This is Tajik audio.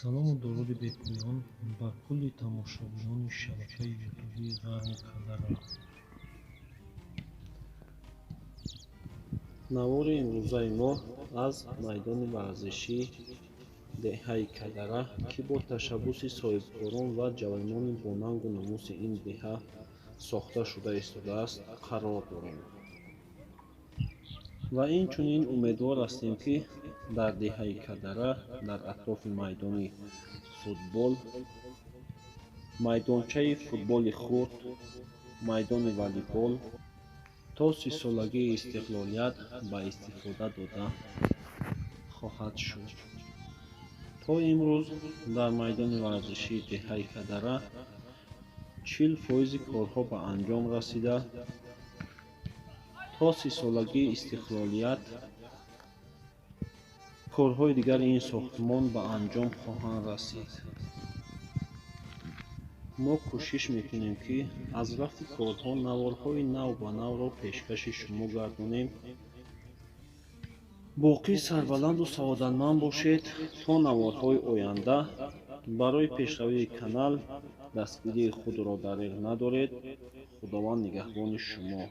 Салому дуруди бепоён ба кулли тамошобинони шабакаи ютубии Ғарми Кадара. Навори имрӯзаи мо аз майдони варзишии деҳаи Кадара, ки бо ташаббуси соҳибкорон ва ҷавонони бонангу номуси ин деҳа сохта шуда истодааст, қарор дорем. Ва инчунин умедвор ҳастем, ки дар деҳаи Кадара дар атрофи майдони футбол, майдончаи футболи хурд, майдони волейбол то 30-солагии истиқлолият ба истифода дода хоҳад шуд. То имрӯз дар майдони варзишии деҳаи Кадара 40% корҳо ба анҷом расида, то 30-солагии истиқлолият корҳои дигари ин сохтмон ба анҷом хоҳанд расид. Мо кӯшиш мекунем, ки аз рафти корҳо наворҳои нав ба навро пешкаши шумо гардонем. Боқӣ сарбаланду саодатманд бошед то наворҳои оянда. Барои пешравии канал дастгирии худро дареғ надоред. Худованд нигаҳбони шумо.